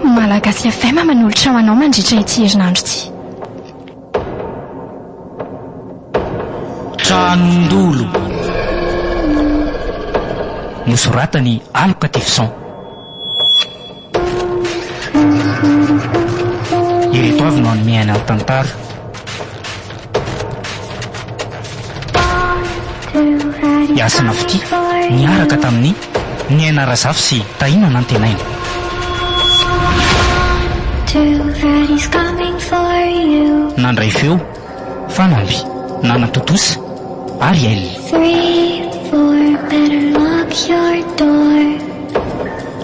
Malagasy FM manolotra ho anao mandritra ity herinandro ity. Tranon-dolo. Nosoratan'i Aloka Tifson. Ireto avy no hanome aina ny tantara. I Hasina Fitia niaraka tamin'i Niaina Razafy sy Tahina Nantenaina. Nandray feo, Fanamby, Nanatontosa, Ariel.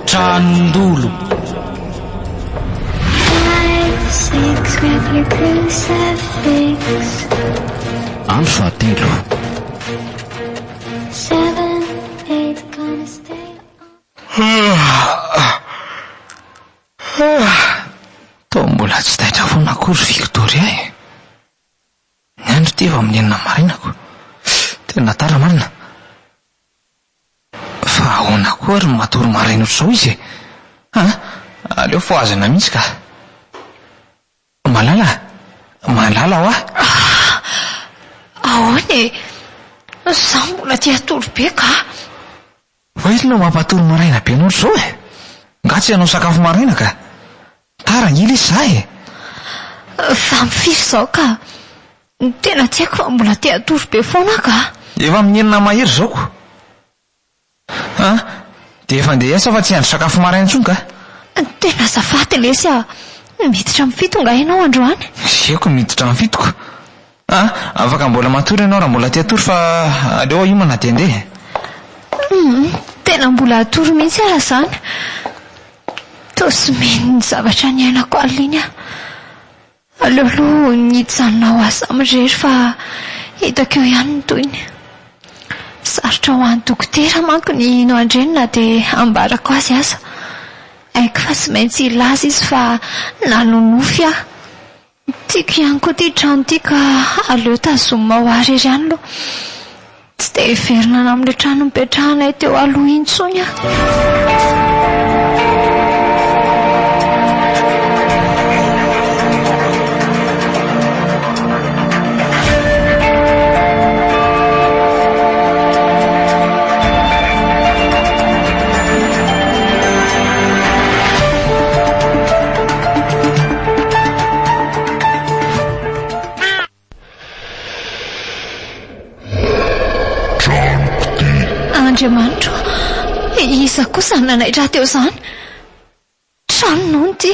Tranon-dolo. Andro fahatelo. Toa mbola tsy taitra foana akory Victoria e. Ny andro ity vao amin'ny enina maraina ko. Tena tara marina. Fa ahoana koa ary no matory maraina ohatr'izao izy e? An! Aleo fohazina mihitsy ka. Malala a! Malala hoa! Ah! Ahoana e? Izaho mbola te hatory be ka! Fa inona no mampatory maraina be anao ohatr'izao e? Nga tsy hanao sakafo maraina ka? Tara ange lesy za e! Fa amin'ny firy izao ka? Tena tsy haiko fa mbola te hatory be foana aho ka! Efa amin'ny enina mahery izao ko! An! Dia efa andeha hiasa fa tsy hiandry sakafo maraina intsony ka! Tena azafady lesy a! Miditra amin'ny fito nga ianao androany? Eko miditra amin'ny fito ko! An! Afaka mbola matory ianao raha mbola te hatory fa aleo aho hiomana dia andeha e! Hum! Tena mbola hatory mihitsy aho raha izany. Toa tsy mino ny zavatra niainako alina iny aho. Aleo aloha nijanona ho ahy samirery fa hitako eo ihany ny tohiny. Sarotra ho an'ny dokotera manko ny hino an-dreny na dia ambarako azy aza. Haiko fa tsy maintsy hilaza izy fa nanonofy aho. Tiako ihany koa ity trano ity ka aleo tazomina ho ahy irery ihany aloha. Tsy te hiverina any amin'ilay trano nipetrahanay teo aloha intsony aho. Tranoko ty. Andriamanitro o! Iza kosa no nanaitra ahy teo izany? Tranony hono ity.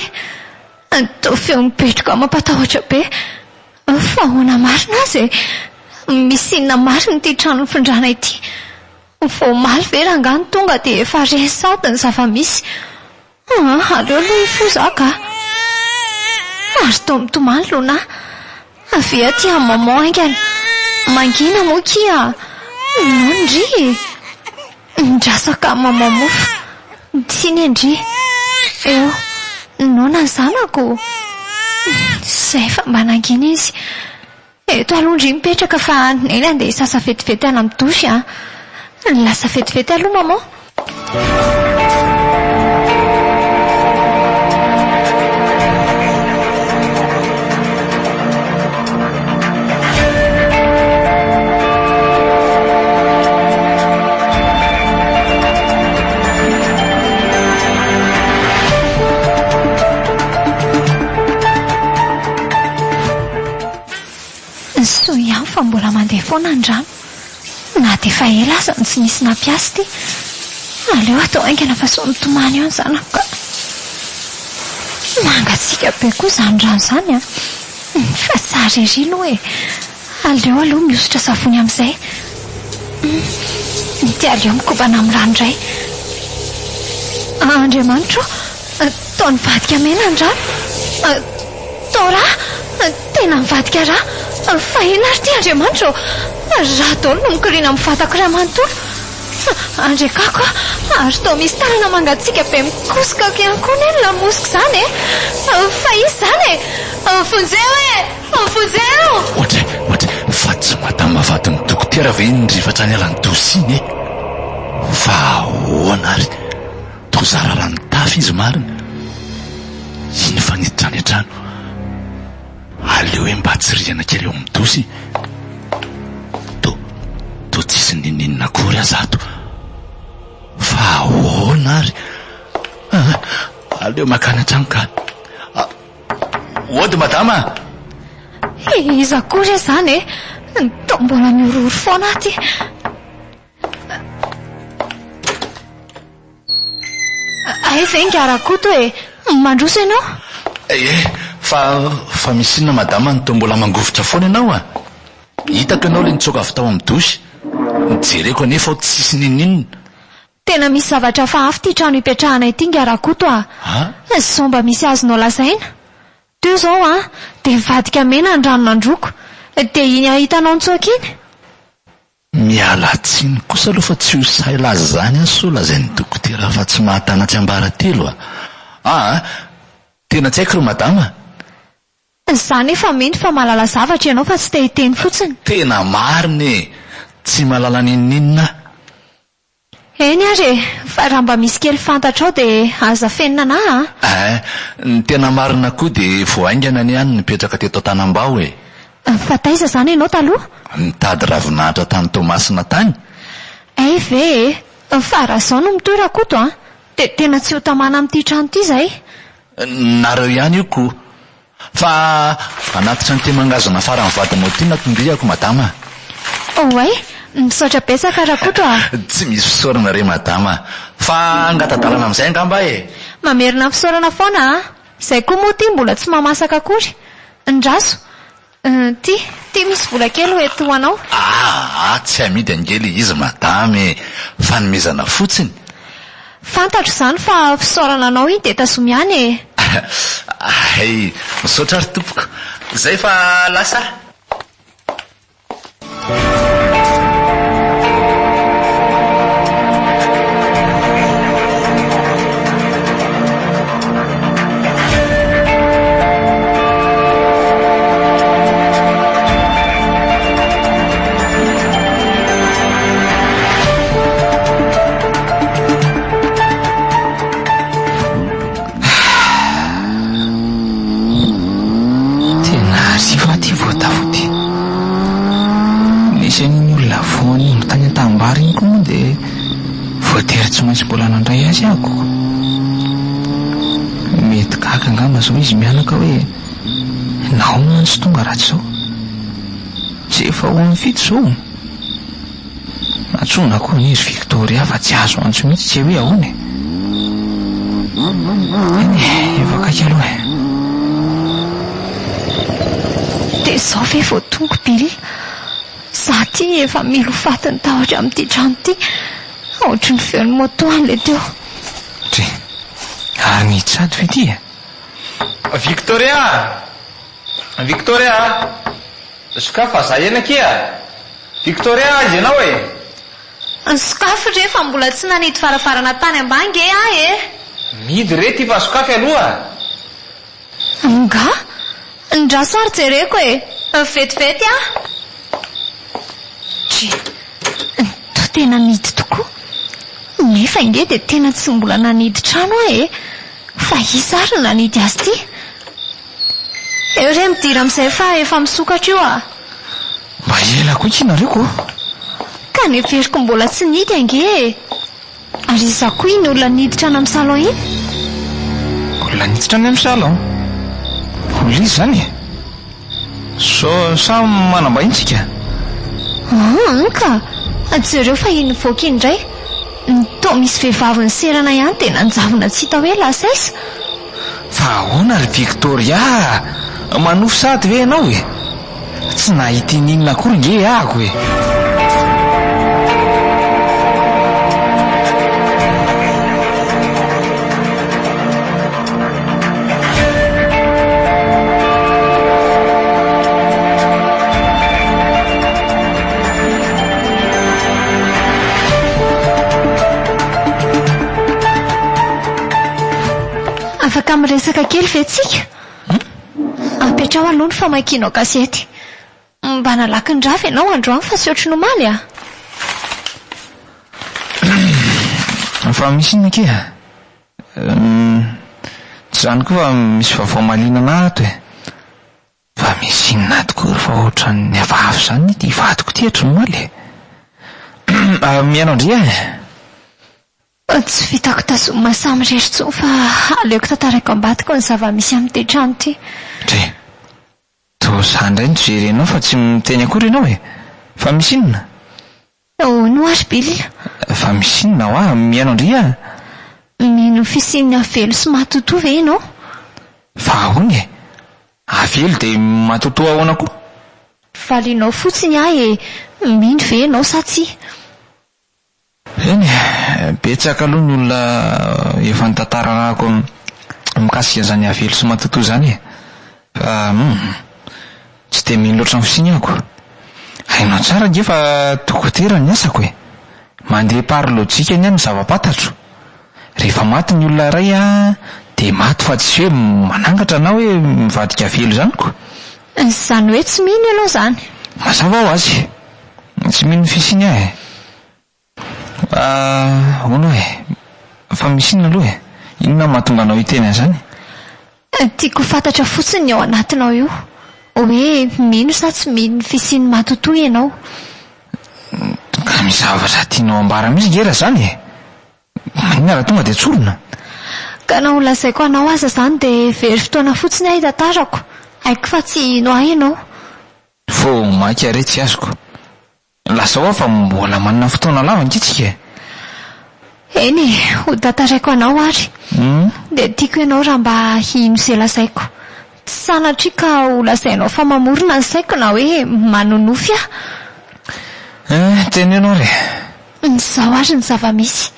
Toa feo mibetroka mampatahotra be. Fa ahoana marina aza e? Misy inona marina ity trano nifindrana ity? Vao omaly ve rangahy no tonga dia efa re sady ny zava-misy? Aa, aleo aloha hifoha za ka. Ary toa mitomany Luna. Avia aty amin'ny maman haingana. Mangina moa kia. Non ndry e. Ndrasaka amin'ny maman mofo. Tsiny e ndry. Eo. Noana ny zanako. Izay fa mba nangina izy. Eto aloha ndry mipetraka fa Neny andeha hisasa vetivety any amin'ny douche a. Lasa vetivety aloha maman. Soa ihany fa mbola mandeha foana ny rano na dia efa ela aza no tsy nisy nampiasa ity. Aleo atao haingana fa sao mitomany eo ny zanako ka. Mangatsiaka be koa izany rano izany an! Fa tsara ery aloha e! Aleo aloha mihosotra savony amin'izay. Dia aleo mikobana amin'ny rano indray. Andriamanitro ô! Toa nivadika mena ny rano. Toa rà! Tena nivadika rà! Fa inona ary ity Andriamanitra ô? Rà daholo no mikoriana amin'ny vatako iray manontolo. Andriakako a! Ary toa misy tanana mangatsiaka be mikosoka ihany koa anie ny lamosiko izany e! Fa iza izany e? Vonjeo e! Vonjeo! Ohatra, ohatra, fa tsy madama vadin'ny dokotera ve iny rifatra niala ny douche iny e? Fa ahoana ary? Toa zara raha nitafy izy marina. Iny fa niditra any an-trano. Aleo hoe mba tsirihana kely eo amin'ny dosy. Toa, toa tsisy n'inon'inona akory aza ato. Fa ahoana ary? Ah, aleo makany an-trano ka. Ah, ody madama! Iza koa re izany e? Toa mbola mihorohoro foana aho ity. Hay ve ingahy Rakoto e! Mandroso ianao? Eh, fa, fa misy inona madama no toa mbola mangovitra foana ianao a? Hitako ianao ilay nitsoaka avy tao amin'ny douche. Nijereko anefa aho tsisy n'inon'inona. Tena misy zavatra hafahafa ity trano ipetrahana ity ingahy Rakoto a! Sao mba misy azonao lazaina? Teo izao an, dia nivadika mena ny rano nandroako. Dia iny ahitanao nitsoaka iny? Miala tsiny kosa aloha fa tsy ho sahy hilaza izany aho soa lazain'ny dokotera fa tsy mahatana tsiambaratelo a! Aa! Tena tsy haiko ry madama a! Za nefa mino fa mahalala zavatra ianao fa tsy te hiteny fotsiny. Tena marina e! Tsy mahalala n'inon'inona aho. Eny ary e! Fa raha mba misy kely fantatrao dia aza afenina anah a! Eh! Ny tena marina koa dia vao haingana anie aho no nipetraka teto Antanambao e! Fa taiza izany ianao taloha? Nitady ravinahitra tany Toamasina tany. Hay ve e! Fa raha izao no mitohy Rakoto a! Dia tena tsy ho tamana amin'ity trano ity izahay. Nareo ihany io ko! Fa hanatitra an'ity mangazona faran'ny vadinao ity no atombiako madama a! Oay! Misaotra betsaka Rakoto a! Tsy misy fisaorana re madama a! Fa hangata-dalana amin'izay angamba aho e! Mamerina ny fisaorana foana a! Izay koa moa ity mbola tsy mahamasaka akory. Ndraso! Ty, ty misy vola kely ho ety ho anao. Aa, tsy amidy ange ilay izy madama e! Fanomezana fotsiny. Fantatro izany fa fisaorana anao iny dia tazomy ihany e! Hay, misaotra ary tompoko. Izay fa lasa aho. Tena hariva aty voatavo ity. Nisy an'iny olona voan'ny omby tany an-tanimbary iny koa moa dia voatery tsy maintsy mbola nandray azy aho ko. Mety gaga angamba izao izy mianaka hoe nahoana no tsy tonga raha tsy izao. Tsy efa ho amin'ny fito izao. Antsoina koa anie ry Victoria fa tsy azo antso mihitsy tsy hoe ahoana e. Eny e, efa akaiky aloha e. Dia izao ve vao tonga Bill? Za ty efa mila ho fatin'ny tahotra amin'ity trano ity. Ohatry ny feon'ny moto any le teo. Dry. Ary ny hitsado ve ity e? Victoria! Victoria! Sokafy fa za ihany akia! Victoria aiza ianao e? Sokafy re fa mbola tsy nanidy varavarana tany ambany nge aho e! Mihidy re ty fa sokafy aloha! Nga? Ndraso ary jereko e! Vetivety aho! Dry, toa tena mihidy tokoa. Nefa ange dia tena tsy mbola nanidy trano aho e! Fa iza ary no nanidy azy ity? Eo re midira amin'izay fa efa misokatra io a! Mba ela koa akia nareo ko! Ka neveriko mbola tsy nidy ange e! Ary iza koa iny olona niditra any amin'ny salon iny? Olona niditra any amin'ny salon? Olona iza izany e? Sao sa manambahiny tsika? An ka! Jereo fa iny nivoaka iny indray. Toa misy vehivavy niserana ihany dia nanjavona tsy hita hoe lasa aiza. Fa ahoana ry Victoria a! Manofy sahady ve ianao e? Tsy nahita ininona akory nge ahako e! Afaka miresaka kely ve tsika? Apetraho aloha ny famakianao gazety. Mba nalaky ny rava ianao androany fa tsy ohatry ny omaly a! Fa misy inona akia? Tsy izany koa fa misy vaovao mahaliana anah ato e. Fa misy inona tokoa ry fa ohatran'ny hafahafa izany ity vadiko ity hatry ny omaly e. Mihaino an-dry e. Tsy vitako tazomina samirery intsony fa aleoko tantaraiko ambadiko ny zava-misy amin'ity trano ity. Dry. Toa za indray no tsy jerenao fa tsy miteny akory ianao e! Fa misy inona? Hono hoa ry Bill. Fa misy inona hoa? Mihaino an-dry ah! Mino ny fisian'ny avelo sy matotoa ve ianao? Fa ahoana e? Avelo dia matotoa ahoana koa? Valianao fotsiny ahy e! Mino ve ianao sa tsia? Eny e, betsaka aloha ny olona efa nitantarako mikasika an'izany avelo sy matotoa izany e. Fa hum, tsy dia mino loatra ny fisiany aho ko. Hainao tsara ange fa dokotera ny asako e. Mandeha par logique ny ahy ny zava-pantatro. Rehefa maty ny olona iray an, dia maty fa tsy hoe manangatra na hoe mivadika avelo izany ko. Izany hoe tsy mino ianao izany? Mazava ho azy. Tsy mino ny fisiany aho e. Ahoana e? Fa misy inona aloha e? Inona no mahatonga anao hiteny an'izany? Tiako ho fantatra fotsiny ny ao anatinao io. Hoe mino sa tsy mino ny fisian'ny matotoa ianao? Ka misy zavatra tianao ambara mihitsy ange raha izany e! Maninona raha tonga dia tsorina? Ka na ho lazaiko anao aza izany dia very fotoana fotsiny aho hitantarako. Haiko fa tsy hino ahy ianao. Vao mainka re tsy azoko. Lazao aho fa mbola manana fotoana lava ange tsika e! Eny e, ho tantaraiko anao ary. Dia tiako ianao raha mba hino izay lazaiko. Tsy sanatria ka ho lazainao fa mamorona ny saiko na hoe manonofy aho. Eh, teneno ary e! Izao ary ny zava-misy.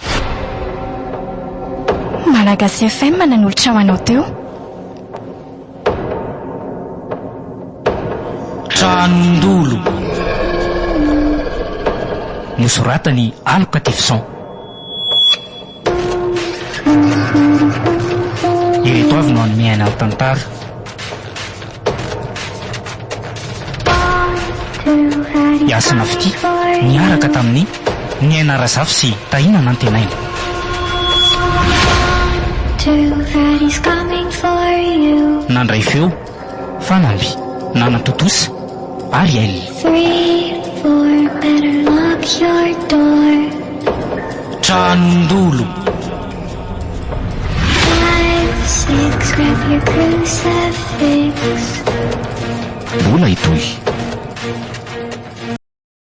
Malagasy FM nanolotra ho anao teo. Tranon-dolo. Nosoratan'i Aloka Tifson. Ireto avy no hanome aina ny tantara. Hasina Fitia niaraka tamin'i Niaina Razafy sy Tahina Nantenaina. Nandray feo, Fanamby, Nanatontosa, Ariel. Tranon-dolo. Mbola hitohy.